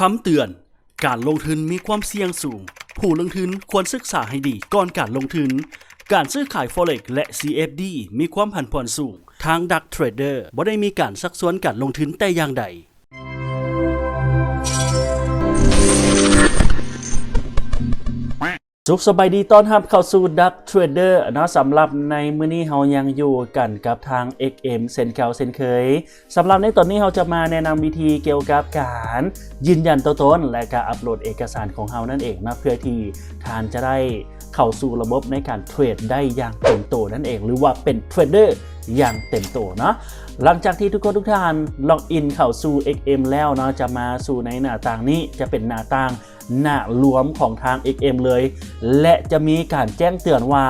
ຄຳເຕືອນ, ການລົງທຶນມີຄວາມສ່ຽງສູງ. ຜູ້ລົງທຶນຄວນສຶກສາໃຫ້ດີກ່ອນການລົງທຶນ. ການຊື້ຂາຍ Forex ແລະ CFD ມີຄວາມຜັນຜວນສູງ. ທາງ Dark Trader ບໍ່ໄດ້ມີການຊັກຊວນການລົງທຶນແຕ່ຢ່າງໃດ. ສຸກສະບາຍດີ ຕ້ອນຮັບເຂົ້າສູ່ Dark Trader ເນາະ. ສຳລັບໃນມື້ນີ້ເຮົາຍັງຢູ່ກັນກັບທາງ XM ເຊັ່ນເກົ່າເຊັ່ນເຄີຍ. ສຳລັບໃນຕອນນີ້ເຮົາຈະມາແນະນຳວິທີກ່ຽວກັບການຢືນຢັນຕົວຕົນ ແລະ ກະອັບໂຫຼດເອກະສານຂອງເຮົານັ້ນເອງເນາະ ເພື່ອທີ່ທ່ານຈະໄດ້ເຂົ້າສູ່ລະບົບໃນການເທຣດໄດ້ຢ່າງເຕັມໂຕນັ້ນເອງ ຫຼືວ່າເປັນເທຣດເດີຢ່າງເຕັມໂຕເນາະ. ຫຼັງຈາກທີ່ທຸກຄົນທຸກທ່ານລັອກອິນເຂົ້າສູ່ XM ແລ້ວເນາະ ຈະມາສູ່ໃນໜ້າຕ່າງນີ້ ຈະເປັນໜ້າຕ່າງ ໜ້າລວມຂອງທາງ XM ເລີຍ ແລະ ຈະມີການແຈ້ງເຕືອນວ່າ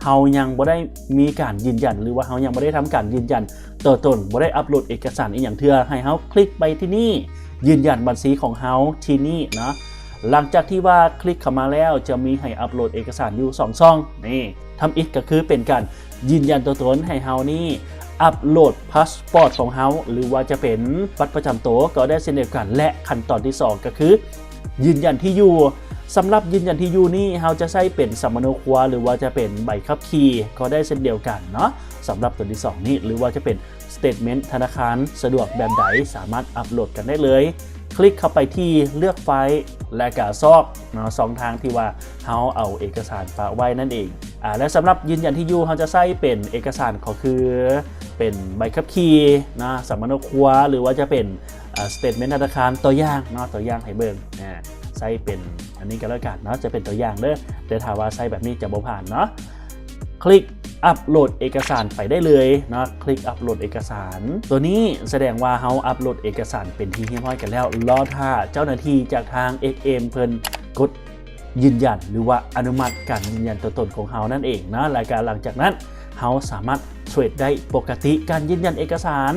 ເຮົາຍັງບໍ່ໄດ້ມີການຢືນຢັນ ຫຼືວ່າເຮົາຍັງບໍ່ໄດ້ທຳການຢືນຢັນຕົວຕົນ, ບໍ່ໄດ້ອັບໂຫຼດເອກະສານອີ່ຫຍັງເທື່ອ. ໃຫ້ເຮົາຄລິກໄປທີ່ນີ້ ຢືນຢັນບັນຊີຂອງເຮົາທີ່ນີ້ເນາະ. ຫຼັງຈາກທີ່ວ່າຄລິກເຂົ້າມາແລ້ວ ຈະມີໃຫ້ອັບໂຫຼດເອກະສານຢູ່ສອງຊ່ອງນີ້. ທຳອິດກໍຄືເປັນການຢືນຢັນຕົວຕົນໃຫ້ເຮົານີ້ ອັບໂຫຼດພາສປອດຂອງເຮົາ ຫຼືວ່າຈະເປັນບັດປະຈຳໂຕກໍໄດ້ເຊັ່ນດຽວກັນ ແລະ ຂັ້ນຕອນທີສອງກໍຄື ຢືນຢັນທີ່ຢູ່. ສຳລັບຢືນຢັນທີ່ຢູ່ນີ້ ເຮົາຈະໃຊ້ເປັນສຳມະໂນຄົວ ຫຼືວ່າຈະເປັນໃບຂັບຂີ່ກໍໄດ້ເຊັ່ນດຽວກັນເນາະ. ສຳລັບຕົວທີສອງນີ້ ຫຼືວ່າຈະເປັນສະເຕດເມັນທະນາຄານ ສະດວກແບບໃດ ສາມາດອັບໂຫຼດກັນໄດ້ເລີຍ. ຄລິກເຂົ້າໄປທີ່ເລືອກໄຟລ໌ ແລະກະຊອກເນາະ ຊ່ອງທາງທີ່ວ່າເຮົາເອົາເອກະສານປະໄວ້ນັ້ນເອງ. ອາ ແລະ ສຳລັບຢືນຢັນທີ່ຢູ່ ເຮົາຈະໃຊ້ເປັນເອກະສານກໍຄືເປັນໃບຂັບຂີ່ເນາະ, ສຳມະໂນຄົວ ຫຼືວ່າຈະເປັນ ອາ ສະເຕດເມັນທະນາຄານ ຕົວຢ່າງເນາະ, ຕົວຢ່າງໃຫ້ເບິ່ງ ອາ ໃຊ້ເປັນອັນນີ້ກໍແລ້ວກັນເນາະ, ຈະເປັນຕົວຢ່າງເດີ. ແຕ່ຖ້າວ່າໃຊ້ແບບນີ້ຈະບໍ່ຜ່ານເນາະ. ຄລິກອັບໂຫຼດເອກະສານໄປໄດ້ເລີຍເນາະ, ຄລິກອັບໂຫຼດເອກະສານ. ຕົວນີ້ສະແດງວ່າເຮົາອັບໂຫຼດເອກະສານເປັນທີ່ຮຽບຮ້ອຍກັນແລ້ວ. ລໍຖ້າເຈົ້າໜ້າທີ່ຈາກທາງ XM ເພິ່ນກົດ ຢືນຢັນ ຫຼືວ່າອະນຸມັດການຢືນຢັນຕົວຕົນຂອງເຮົານັ້ນເອງເນາະ. ແລ້ວກະຫຼັງຈາກນັ້ນ ເຮົາສາມາດເທຣດໄດ້ປົກກະຕິ. ການຢືນຢັນເອກະສານ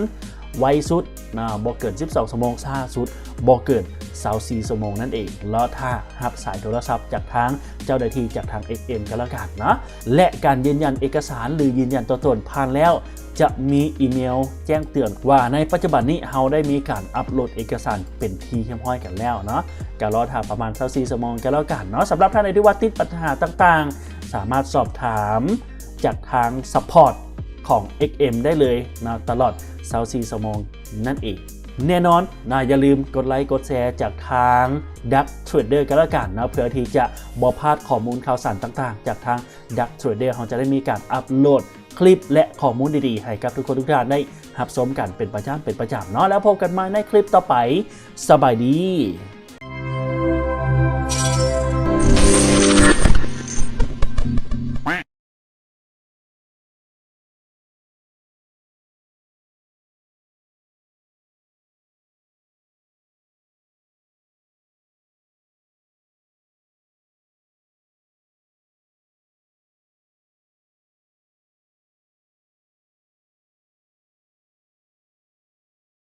ໄວສຸດນະ ບໍ່ເກີນສິບສອງຊົ່ວໂມງ, ຊ້າສຸດບໍ່ເກີນຊາວສີ່ຊົ່ວໂມງນັ້ນເອງ. ລໍຖ້າຮັບສາຍໂທລະສັບຈາກທາງເຈົ້າໜ້າທີ່ຈາກທາງ XM ກໍແລ້ວກັນເນາະ. ແລະ ການຢືນຢັນເອກະສານ ຫຼື ຢືນຢັນຕົວຕົນຜ່ານແລ້ວ ຈະມີອີເມວແຈ້ງເຕືອນວ່າໃນປັດຈຸບັນນີ້ເຮົາໄດ້ມີການອັບໂຫຼດເອກະສານເປັນທີ່ຮຽບຮ້ອຍກັນແລ້ວເນາະ. ກະລໍຖ້າປະມານຊາວສີ່ຊົ່ວໂມງກໍແລ້ວກັນເນາະ. ສຳລັບທ່ານໃດທີ່ວ່າຕິດບັນຫາຕ່າງໆ ສາມາດສອບຖາມຈາກທາງ support ຂອງ XM ໄດ້ເລີຍເນາະ ຕະຫຼອດຊາວສີ່ຊົ່ວໂມງນັ້ນເອງ. ແນ່ນອນນະ ຢ່າລືມກົດໄລກົດແຊຈາກທາງ Dark Trader ກໍແລ້ວກັນເນາະ ເພື່ອທີ່ຈະບໍ່ພາດຂໍ້ມູນຂ່າວສານຕ່າງໆຈາກທາງ Dark Trader. ເຮົາຈະໄດ້ມີການອັບໂຫຼດ ຄລິບ ແລະ ຂໍ້ມູນດີໆໃຫ້ກັບທຸກຄົນທຸກທ່ານໄດ້ຮັບຊົມກັນເປັນປະຈຳ ເປັນປະຈຳເນາະ. ແລ້ວພົບກັນໃໝ່ໃນຄລິບຕໍ່ໄປ. ສະບາຍດີ.